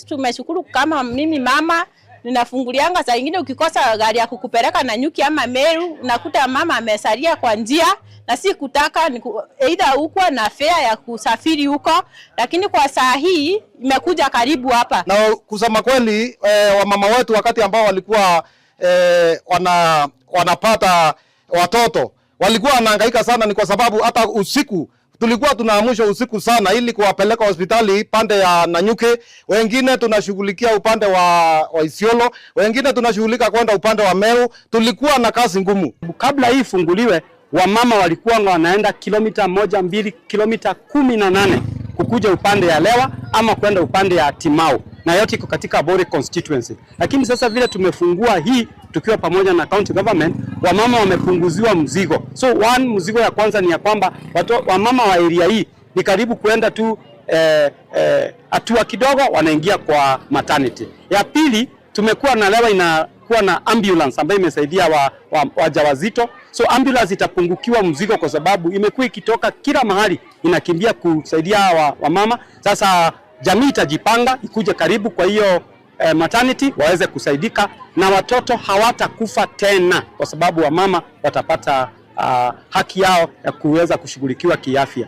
Tumeshukuru kama mimi mama ninafungulianga, saa ingine ukikosa gari ya kukupeleka Nanyuki ama Meru, unakuta mama amesalia kwa njia, na si kutaka either huko na fare ya kusafiri huko, lakini kwa saa hii imekuja karibu hapa. Na kusema kweli wamama wetu wakati ambao walikuwa wanapata watoto walikuwa wanahangaika sana, ni kwa sababu hata usiku tulikuwa tunaamshwa usiku sana ili kuwapeleka hospitali pande ya Nanyuki, wengine tunashughulikia upande wa Isiolo, wengine tunashughulika kwenda upande wa Meru. Tulikuwa na kazi ngumu. Kabla hii ifunguliwe, wamama walikuwa wanaenda kilomita 1, 2, kilomita 18 kukuja upande ya Lewa ama kwenda upande ya Timau, na yote iko katika Aburi constituency. Lakini sasa vile tumefungua hii tukiwa pamoja na county government, wamama wamepunguziwa mzigo. So one, mzigo ya kwanza ni ya kwamba wamama wa area hii ni karibu kuenda tu hatua kidogo wanaingia kwa maternity. Ya pili, tumekuwa na Lewa inakuwa na ambulance ambayo imesaidia wajawazito. So ambulance itapungukiwa mzigo kwa sababu imekuwa ikitoka kila mahali inakimbia kusaidia wamama. Sasa jamii itajipanga ikuje karibu kwa hiyo maternity waweze kusaidika na watoto hawatakufa tena kwa sababu wamama watapata haki yao ya kuweza kushughulikiwa kiafya.